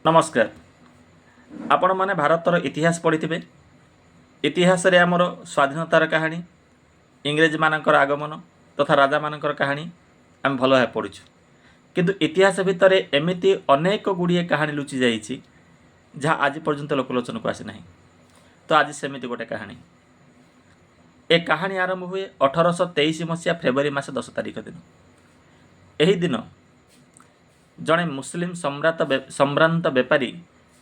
ନମସ୍କାର। ଆପଣମାନେ ଭାରତର ଇତିହାସ ପଢ଼ିଥିବେ। ଇତିହାସରେ ଆମର ସ୍ୱାଧୀନତାର କାହାଣୀ, ଇଂରେଜମାନଙ୍କର ଆଗମନ ତଥା ରାଜାମାନଙ୍କର କାହାଣୀ ଆମେ ଭଲ ଭାବେ ପଢ଼ିଛୁ। କିନ୍ତୁ ଇତିହାସ ଭିତରେ ଏମିତି ଅନେକ ଗୁଡ଼ିଏ କାହାଣୀ ଲୁଚି ଯାଇଛି, ଯାହା ଆଜି ପର୍ଯ୍ୟନ୍ତ ଲୋକଲୋଚନକୁ ଆସିନାହିଁ। ତ ଆଜି ସେମିତି ଗୋଟେ କାହାଣୀ। ଏ କାହାଣୀ ଆରମ୍ଭ ହୁଏ 1823 ମସିହା ଫେବୃଆରୀ ମାସ 10 ତାରିଖ ଦିନ। ଏହି ଦିନ ଜଣେ ମୁସଲିମ ସମ୍ଭ୍ରାନ୍ତ ବେପାରୀ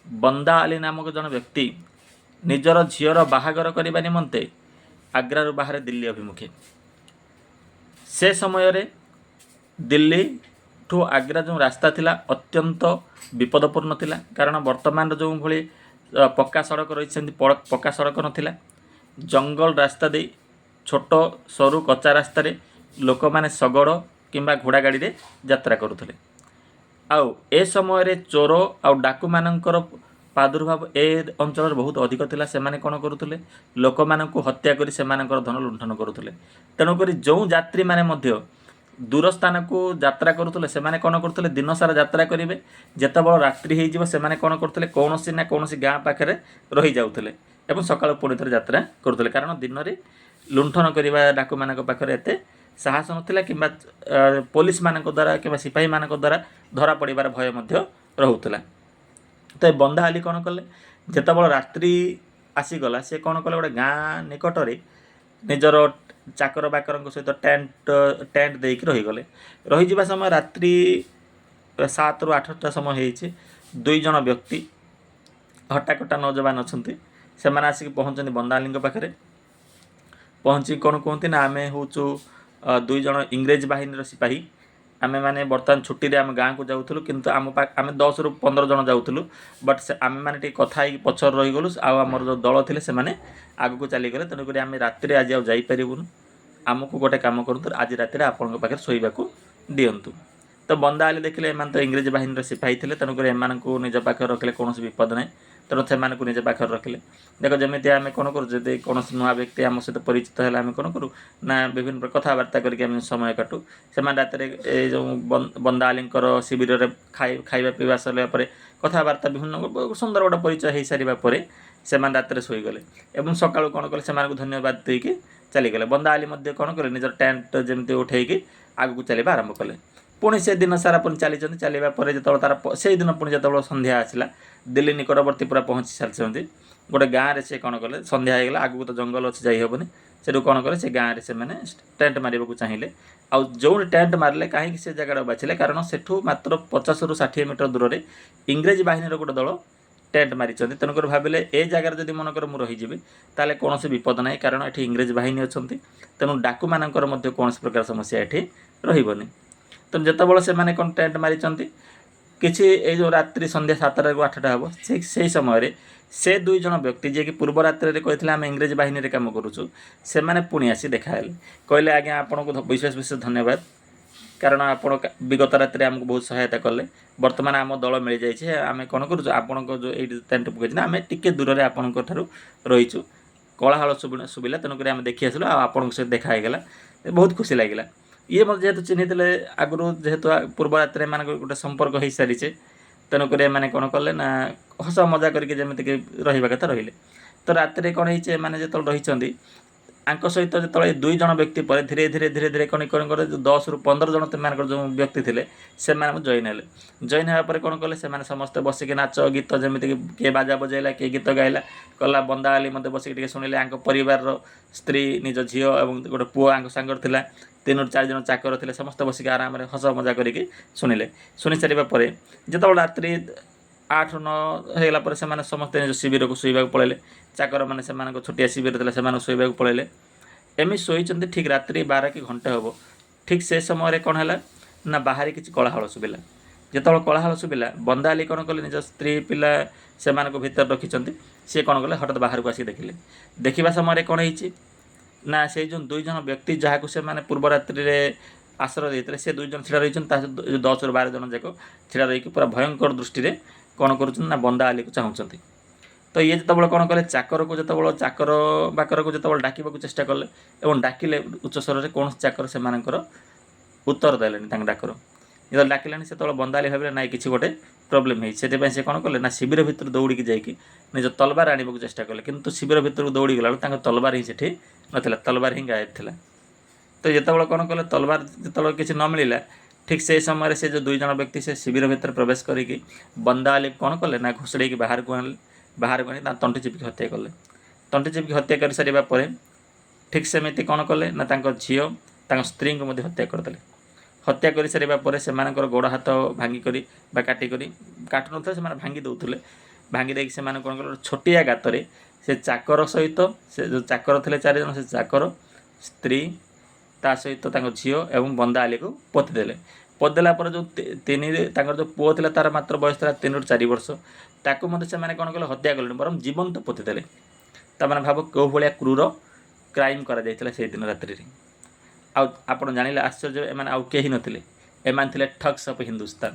ବନ୍ଦା ଅଲି ନାମକ ଜଣେ ବ୍ୟକ୍ତି ନିଜର ଝିଅର ବାହାଘର କରିବା ନିମନ୍ତେ ଆଗ୍ରାରୁ ବାହାରେ ଦିଲ୍ଲୀ ଅଭିମୁଖେ। ସେ ସମୟରେ ଦିଲ୍ଲୀଠୁ ଆଗ୍ରା ଯେଉଁ ରାସ୍ତା ଥିଲା, ଅତ୍ୟନ୍ତ ବିପଦପୂର୍ଣ୍ଣ ଥିଲା। କାରଣ ବର୍ତ୍ତମାନର ଯେଉଁଭଳି ପକ୍କା ସଡ଼କ ରହିଛି, ସେମିତି ପକ୍କା ସଡ଼କ ନଥିଲା। ଜଙ୍ଗଲ ରାସ୍ତା ଦେଇ, ଛୋଟ ସରୁ କଚ୍ଚା ରାସ୍ତାରେ ଲୋକମାନେ ଶଗଡ଼ କିମ୍ବା ଘୋଡ଼ା ଗାଡ଼ିରେ ଯାତ୍ରା କରୁଥିଲେ। ଆଉ ଏ ସମୟରେ ଚୋର ଆଉ ଡାକୁମାନଙ୍କର ପ୍ରାଦୁର୍ଭାବ ଏ ଅଞ୍ଚଳରେ ବହୁତ ଅଧିକ ଥିଲା। ସେମାନେ କ'ଣ କରୁଥିଲେ? ଲୋକମାନଙ୍କୁ ହତ୍ୟା କରି ସେମାନଙ୍କର ଧନ ଲୁଣ୍ଠନ କରୁଥିଲେ। ତେଣୁକରି ଯେଉଁ ଯାତ୍ରୀମାନେ ମଧ୍ୟ ଦୂର ସ୍ଥାନକୁ ଯାତ୍ରା କରୁଥିଲେ, ସେମାନେ କ'ଣ କରୁଥିଲେ? ଦିନସାରା ଯାତ୍ରା କରିବେ, ଯେତେବେଳେ ରାତ୍ରି ହେଇଯିବ, ସେମାନେ କ'ଣ କରୁଥିଲେ? କୌଣସି ନା କୌଣସି ଗାଁ ପାଖରେ ରହିଯାଉଥିଲେ ଏବଂ ସକାଳୁ ପୁଣି ଥରେ ଯାତ୍ରା କରୁଥିଲେ। କାରଣ ଦିନରେ ଲୁଣ୍ଠନ କରିବା ଡାକୁମାନଙ୍କ ପାଖରେ ଏତେ ସାହସ ନଥିଲା କିମ୍ବା ପୋଲିସମାନଙ୍କ ଦ୍ୱାରା କିମ୍ବା ସିପାହୀମାନଙ୍କ ଦ୍ୱାରା ଧରା ପଡ଼ିବାର ଭୟ ମଧ୍ୟ ରହୁଥିଲା। ତ ଏ ବନ୍ଦା ଅଲି କ'ଣ କଲେ? ଯେତେବେଳେ ରାତ୍ରି ଆସିଗଲା, ସେ କ'ଣ କଲେ? ଗୋଟେ ଗାଁ ନିକଟରେ ନିଜର ଚାକର ବାକରଙ୍କ ସହିତ ଟେଣ୍ଟ ଦେଇକି ରହିଗଲେ। ରହିଯିବା ସମୟ ରାତ୍ରି 7ରୁ 8ଟା ସମୟ ହେଇଛି। ଦୁଇ ଜଣ ବ୍ୟକ୍ତି, ହଟ୍ଟାକଟ୍ଟା ନୌଜବାନ ଅଛନ୍ତି, ସେମାନେ ଆସିକି ପହଞ୍ଚନ୍ତି ବନ୍ଦା ଅଲିଙ୍କ ପାଖରେ। ପହଞ୍ଚିକି କ'ଣ କୁହନ୍ତି ନା, ଆମେ ହେଉଛୁ ଦୁଇ ଜଣ ଇଂରେଜ ବାହିନୀର ସିପାହୀ। ଆମେମାନେ ବର୍ତ୍ତମାନ ଛୁଟିରେ ଆମେ ଗାଁକୁ ଯାଉଥିଲୁ, କିନ୍ତୁ ଆମେ 10ରୁ 15 ଜଣ ଯାଉଥିଲୁ, ବଟ୍ ସେ ଆମେମାନେ ଟିକେ କଥା ହେଇକି ପଛରେ ରହିଗଲୁ ଆଉ ଆମର ଯେଉଁ ଦଳ ଥିଲେ, ସେମାନେ ଆଗକୁ ଚାଲିଗଲେ। ତେଣୁକରି ଆମେ ରାତିରେ ଆଜି ଆଉ ଯାଇପାରିବୁନୁ। ଆମକୁ ଗୋଟେ କାମ କରନ୍ତୁ, ଆଜି ରାତିରେ ଆପଣଙ୍କ ପାଖରେ ଶୋଇବାକୁ ଦିଅନ୍ତୁ। ତ ବନ୍ଦା ଅଲି ଦେଖିଲେ, ଏମାନେ ତ ଇଂରେଜ ବାହିନୀର ସିପାହୀ ଥିଲେ, ତେଣୁକରି ଏମାନଙ୍କୁ ନିଜ ପାଖରେ ରଖିଲେ କୌଣସି ବିପଦ ନାହିଁ। ତେଣୁ ସେମାନଙ୍କୁ ନିଜ ପାଖରେ ରଖିଲେ। ଦେଖ, ଯେମିତି ଆମେ କ'ଣ କରୁ, ଯଦି କୌଣସି ନୂଆ ବ୍ୟକ୍ତି ଆମ ସହିତ ପରିଚିତ ହେଲେ ଆମେ କ'ଣ କରୁ ନା, ବିଭିନ୍ନ ପ୍ରକାର କଥାବାର୍ତ୍ତା କରିକି ଆମେ ସମୟ କାଟୁ। ସେମାନେ ରାତିରେ ଏ ଯେଉଁ ବନ୍ଦା ଅଲିଙ୍କର ଶିବିରରେ ଖାଇବା ପିଇବା ସରିଲା ପରେ, କଥାବାର୍ତ୍ତା ବିଭିନ୍ନ ସୁନ୍ଦର ଗୋଟେ ପରିଚୟ ହେଇସାରିବା ପରେ ସେମାନେ ରାତିରେ ଶୋଇଗଲେ ଏବଂ ସକାଳୁ କ'ଣ କଲେ? ସେମାନଙ୍କୁ ଧନ୍ୟବାଦ ଦେଇକି ଚାଲିଗଲେ। ବନ୍ଦା ଅଲି ମଧ୍ୟ କ'ଣ କଲେ? ନିଜର ଟେଣ୍ଟ ଯେମିତି ଉଠେଇକି ଆଗକୁ ଚାଲିବା ଆରମ୍ଭ କଲେ। ପୁଣି ସେ ଦିନ ସାରା ପୁଣି ଚାଲିଛନ୍ତି। ଚାଲିବା ପରେ ଯେତେବେଳେ ତାର ସେଇଦିନ ପୁଣି ଯେତେବେଳେ ସନ୍ଧ୍ୟା ଆସିଲା, ଦିଲ୍ଲୀ ନିକଟବର୍ତ୍ତୀ ପୁରା ପହଞ୍ଚି ସାରିଛନ୍ତି। ଗୋଟେ ଗାଁରେ ସେ କ'ଣ କଲେ? ସନ୍ଧ୍ୟା ହେଇଗଲା, ଆଗକୁ ତ ଜଙ୍ଗଲ ଅଛି, ଯାଇ ହେବନି। ସେଠୁ କ'ଣ କଲେ? ସେ ଗାଁରେ ସେମାନେ ଟେଣ୍ଟ ମାରିବାକୁ ଚାହିଁଲେ। ଆଉ ଯେଉଁଠି ଟେଣ୍ଟ ମାରିଲେ, କାହିଁକି ସେ ଜାଗାଟା ବାଛିଲେ? କାରଣ ସେଠୁ ମାତ୍ର 50ରୁ 60 ମିଟର ଦୂରରେ ଇଂରେଜ ବାହିନୀର ଗୋଟେ ଦଳ ଟେଣ୍ଟ ମାରିଛନ୍ତି। ତେଣୁକରି ଭାବିଲେ, ଏ ଜାଗାରେ ଯଦି ମନେକର ମୁଁ ରହିଯିବି, ତାହେଲେ କୌଣସି ବିପଦ ନାହିଁ। କାରଣ ଏଠି ଇଂରେଜ ବାହିନୀ ଅଛନ୍ତି, ତେଣୁ ଡାକୁମାନଙ୍କର ମଧ୍ୟ କୌଣସି ପ୍ରକାର ସମସ୍ୟା ଏଠି ରହିବନି। ତେଣୁ ଯେତେବେଳେ ସେମାନେ କ'ଣ ଟେଣ୍ଟ ମାରିଛନ୍ତି, କିଛି ଏଇ ଯେଉଁ ରାତ୍ରି ସନ୍ଧ୍ୟା 7ଟାରୁ 8ଟା ହେବ, ସେଇ ସମୟରେ ସେ ଦୁଇ ଜଣ ବ୍ୟକ୍ତି, ଯିଏକି ପୂର୍ବ ରାତ୍ରିରେ କହିଥିଲେ ଆମେ ଇଂରେଜ ବାହିନୀରେ କାମ କରୁଛୁ, ସେମାନେ ପୁଣି ଆସି ଦେଖାହେଲେ। କହିଲେ, ଆଜ୍ଞା, ଆପଣଙ୍କୁ ବିଶେଷ ବିଶେଷ ଧନ୍ୟବାଦ। କାରଣ ଆପଣ ବିଗତ ରାତିରେ ଆମକୁ ବହୁତ ସହାୟତା କଲେ। ବର୍ତ୍ତମାନ ଆମ ଦଳ ମିଳିଯାଇଛି। ଆମେ କ'ଣ କରୁଛୁ, ଆପଣଙ୍କ ଯେଉଁ ଏଇଠି ଟେଣ୍ଟ ପକାଇଛନ୍ତି, ଆମେ ଟିକେ ଦୂରରେ ଆପଣଙ୍କ ଠାରୁ ରହିଛୁ। କୋଳାହଳ ଶୁଭିଲା, ତେଣୁକରି ଆମେ ଦେଖି ଆସିଲୁ ଆଉ ଆପଣଙ୍କ ସହିତ ଦେଖା ହେଇଗଲା, ବହୁତ ଖୁସି ଲାଗିଲା। ଇଏ ମୋତେ ଯେହେତୁ ଚିହ୍ନିଥିଲେ ଆଗରୁ, ଯେହେତୁ ପୂର୍ବ ରାତିରେ ଏମାନଙ୍କର ଗୋଟେ ସମ୍ପର୍କ ହେଇସାରିছে, ତେଣୁକରି ଏମାନେ କ'ଣ କଲେ ନା, ହସ ମଜା କରିକି ଯେମିତିକି ରହିବା କଥା ରହିଲେ। ତ ରାତିରେ କ'ଣ ହେଇଛି? ଏମାନେ ଯେତେବେଳେ ରହିଛନ୍ତି, ୟାଙ୍କ ସହିତ ଯେତେବେଳେ ଦୁଇ ଜଣ ବ୍ୟକ୍ତି ପରେ ଧୀରେ ଧୀରେ ଧୀରେ ଧୀରେ କ'ଣ କ'ଣ କଲେ, ଯେଉଁ 10ରୁ 15 ଜଣ ସେମାନଙ୍କର ଯେଉଁ ବ୍ୟକ୍ତି ଥିଲେ, ସେମାନେ ଜଏନ୍ ହେଲେ। ଜଏନ୍ ହେବା ପରେ କ'ଣ କଲେ? ସେମାନେ ସମସ୍ତେ ବସିକି ନାଚ ଗୀତ, ଯେମିତିକି କିଏ ବାଜା ବଜାଇଲା, କିଏ ଗୀତ ଗାଇଲା, କଲା। ବନ୍ଦା ଅଲି ମଧ୍ୟ ବସିକି ଟିକେ ଶୁଣିଲେ। ୟାଙ୍କ ପରିବାରର ସ୍ତ୍ରୀ, ନିଜ ଝିଅ ଏବଂ ଗୋଟେ ପୁଅ ୟାଙ୍କ ସାଙ୍ଗରେ ଥିଲା, ତିନିରୁ ଚାରି ଜଣ ଚାକର ଥିଲେ। ସମସ୍ତେ ବସିକି ଆରାମରେ ହସ ମଜା କରିକି ଶୁଣିଲେ। ଶୁଣି ସାରିବା ପରେ ଯେତେବେଳେ ରାତ୍ରି 8-9 ହେଇଗଲା ପରେ ସେମାନେ ସମସ୍ତେ ନିଜ ଶିବିରକୁ ଶୋଇବାକୁ ପଳେଇଲେ। ଚାକରମାନେ ସେମାନଙ୍କ ଛୋଟିଆ ଶିବିର ଥିଲା, ସେମାନେ ଶୋଇବାକୁ ପଳେଇଲେ। ଏମିତି ଶୋଇଛନ୍ତି, ଠିକ୍ ରାତ୍ରି 12 କି ଘଣ୍ଟେ ହେବ, ଠିକ୍ ସେ ସମୟରେ କ'ଣ ହେଲା ନା, ବାହାରେ କିଛି କୋଳାହଳ ଶୁଭିଲା। ଯେତେବେଳେ କୋଳାହଳ ଶୁଭିଲା, ବନ୍ଦା ଅଲି କ'ଣ କଲେ? ନିଜ ସ୍ତ୍ରୀ ପିଲା ସେମାନଙ୍କୁ ଭିତରେ ରଖିଛନ୍ତି। ସିଏ କ'ଣ କଲେ? ହଠାତ୍ ବାହାରକୁ ଆସିକି ଦେଖିଲେ। ଦେଖିବା ସମୟରେ କ'ଣ ହେଇଛି ନା, ସେଇ ଯେଉଁ ଦୁଇ ଜଣ ବ୍ୟକ୍ତି, ଯାହାକୁ ସେମାନେ ପୂର୍ବ ରାତ୍ରିରେ ଆଶ୍ରୟ ଦେଇଥିଲେ, ସେ ଦୁଇ ଜଣ ଛିଡ଼ା ରହିଛନ୍ତି। ତା ସହିତ 10ରୁ 12 ଜଣ ଯାକ ଛିଡ଼ା ରହିକି ପୁରା ଭୟଙ୍କର ଦୃଷ୍ଟିରେ କ'ଣ କରୁଛନ୍ତି ନା, ବନ୍ଦା ଅଲିକୁ ଚାହୁଁଛନ୍ତି। ତ ଇଏ ଯେତେବେଳେ କ'ଣ କଲେ, ଚାକରକୁ ଯେତେବେଳେ ଚାକର ବାକରକୁ ଯେତେବେଳେ ଡାକିବାକୁ ଚେଷ୍ଟା କଲେ ଏବଂ ଡାକିଲେ ଉଚ୍ଚ ସ୍ୱରରେ, କୌଣସି ଚାକର ସେମାନଙ୍କର ଉତ୍ତର ଦେଲେନି ତାଙ୍କ ଡାକର। ଯେତେବେଳେ ଡାକିଲାନି, ସେତେବେଳେ ବନ୍ଦାଲି ଭାବିଲେ, ନାଇଁ, କିଛି ଗୋଟେ ପ୍ରୋବ୍ଲେମ୍ ହେଇଛି। ସେଥିପାଇଁ ସେ କ'ଣ କଲେ ନା ଶିବିର ଭିତରୁ ଦୌଡ଼ିକି ଯାଇକି ନିଜ ତଲବାର ଆଣିବାକୁ ଚେଷ୍ଟା କଲେ। କିନ୍ତୁ ଶିବିର ଭିତରକୁ ଦୌଡ଼ି ଗଲାବେଳକୁ ତାଙ୍କ ତଲବାର ହିଁ ସେଠି ନଥିଲା, ତଲବାର ହିଁ ଗାୟବ ଥିଲା। ତ ଯେତେବେଳେ କ'ଣ କଲେ, ତଲବାର ଯେତେବେଳେ କିଛି ନ ମିଳିଲା, ଠିକ୍ ସେଇ ସମୟରେ ସେ ଯେଉଁ ଦୁଇ ଜଣ ବ୍ୟକ୍ତି ସେ ଶିବିର ଭିତରେ ପ୍ରବେଶ କରିକି ବନ୍ଦା ଅଲିକୁ କ'ଣ କଲେ ନା ଘୋଷଡ଼େଇକି ବାହାରକୁ ଆଣିଲେ। ବାହାରକୁ ଆଣି ତା ତଣ୍ଟି ଚିପିକି ହତ୍ୟା କଲେ। ତଣ୍ଟି ଚିପିକି ହତ୍ୟା କରିସାରିବା ପରେ ଠିକ୍ ସେମିତି କ'ଣ କଲେ ନା ତାଙ୍କ ଝିଅ, ତାଙ୍କ ସ୍ତ୍ରୀଙ୍କୁ ମଧ୍ୟ ହତ୍ୟା କରିଦେଲେ। ହତ୍ୟା କରିସାରିବା ପରେ ସେମାନଙ୍କର ଗୋଡ଼ ହାତ ଭାଙ୍ଗିକରି ବା କାଟିକରି, କାଟୁନଥିଲେ, ସେମାନେ ଭାଙ୍ଗି ଦେଉଥିଲେ। ଭାଙ୍ଗି ଦେଇକି ସେମାନେ କ'ଣ କଲେ, ଗୋଟେ ଛୋଟିଆ ଗାତରେ ସେ ଚାକର ସହିତ, ସେ ଯେଉଁ ଚାକର ଥିଲେ ଚାରିଜଣ, ସେ ଚାକର, ସ୍ତ୍ରୀ, ତା ସହିତ ତାଙ୍କ ଝିଅ ଏବଂ ବନ୍ଦା ଆଲିକୁ ପୋତିଦେଲେ। ପୋତିଦେଲା ପରେ ଯେଉଁ ତିନି ତାଙ୍କର ଯେଉଁ ପୁଅ ଥିଲା, ତାର ମାତ୍ର ବୟସ ଥିଲା 3ରୁ 4 ବର୍ଷ, ତାକୁ ମଧ୍ୟ ସେମାନେ କ'ଣ କଲେ, ହତ୍ୟା କଲେନି ବରଂ ଜୀବନ୍ତ ପୋତିଦେଲେ। ତାମାନେ ଭାବ, କେଉଁ ଭଳିଆ କ୍ରୁର କ୍ରାଇମ୍ କରାଯାଇଥିଲା ସେଇଦିନ ରାତ୍ରିରେ। ଆଉ ଆପଣ ଜାଣିଲେ ଆଶ୍ଚର୍ଯ୍ୟ, ଏମାନେ ଆଉ କେହି ନଥିଲେ, ଏମାନେ ଥିଲେ ଠଗ୍ସ ଅଫ୍ ହିନ୍ଦୁସ୍ତାନ,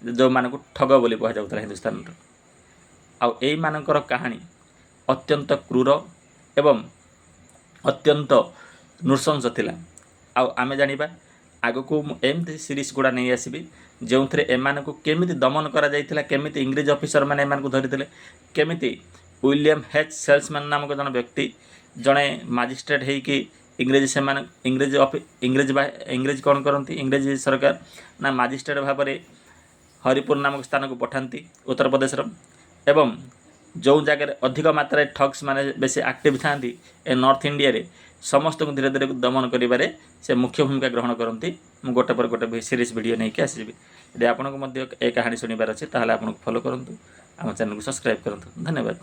ଯେଉଁମାନଙ୍କୁ ଠଗ ବୋଲି କୁହାଯାଉଥିଲା ହିନ୍ଦୁସ୍ତାନର। ଆଉ ଏଇମାନଙ୍କର କାହାଣୀ ଅତ୍ୟନ୍ତ କ୍ରୁର ଏବଂ ଅତ୍ୟନ୍ତ ନୃଶଂସ ଥିଲା। ଆଉ ଆମେ ଜାଣିବା ଆଗକୁ, ମୁଁ ଏମିତି ସିରିଜ୍ ଗୁଡ଼ା ନେଇ ଆସିବି ଯେଉଁଥିରେ ଏମାନଙ୍କୁ କେମିତି ଦମନ କରାଯାଇଥିଲା, କେମିତି ଇଂରେଜ ଅଫିସରମାନେ ଏମାନଙ୍କୁ ଧରିଥିଲେ, କେମିତି ୱିଲିୟମ୍ ହେଚ୍ ସେଲ୍ସମ୍ୟାନ୍ ନାମକ ଜଣେ ବ୍ୟକ୍ତି, ଜଣେ ମାଜିଷ୍ଟ୍ରେଟ୍ ହେଇକି ଇଂରେଜ ସେମାନେ ଇଂରେଜ ଅଫି ଇଂରେଜ ବା ଇଂରେଜ କ'ଣ କରନ୍ତି, ଇଂରେଜ ସରକାର ନା ମାଜିଷ୍ଟ୍ରେଟ୍ ଭାବରେ ହରିପୁର ନାମକ ସ୍ଥାନକୁ ପଠାନ୍ତି ଉତ୍ତରପ୍ରଦେଶର। ଏବଂ ଯେଉଁ ଜାଗାରେ ଅଧିକ ମାତ୍ରାରେ ଠଗ୍ସ ମାନେ ବେଶୀ ଆକ୍ଟିଭ୍ ଥାଆନ୍ତି ଏ ନର୍ଥ ଇଣ୍ଡିଆରେ, ସମସ୍ତଙ୍କୁ ଧୀରେ ଧୀରେ ଦମନ କରିବାରେ ସେ ମୁଖ୍ୟ ଭୂମିକା ଗ୍ରହଣ କରନ୍ତି। ମୁଁ ଗୋଟେ ପରେ ଗୋଟେ ସିରିଜ୍ ଭିଡ଼ିଓ ନେଇକି ଆସିଯିବି। ଯଦି ଆପଣଙ୍କୁ ମଧ୍ୟ ଏ କାହାଣୀ ଶୁଣିବାର ଅଛି, ତାହେଲେ ଆପଣଙ୍କୁ ଫଲୋ କରନ୍ତୁ, ଆମ ଚ୍ୟାନେଲକୁ ସବସ୍କ୍ରାଇବ୍ କରନ୍ତୁ। ଧନ୍ୟବାଦ।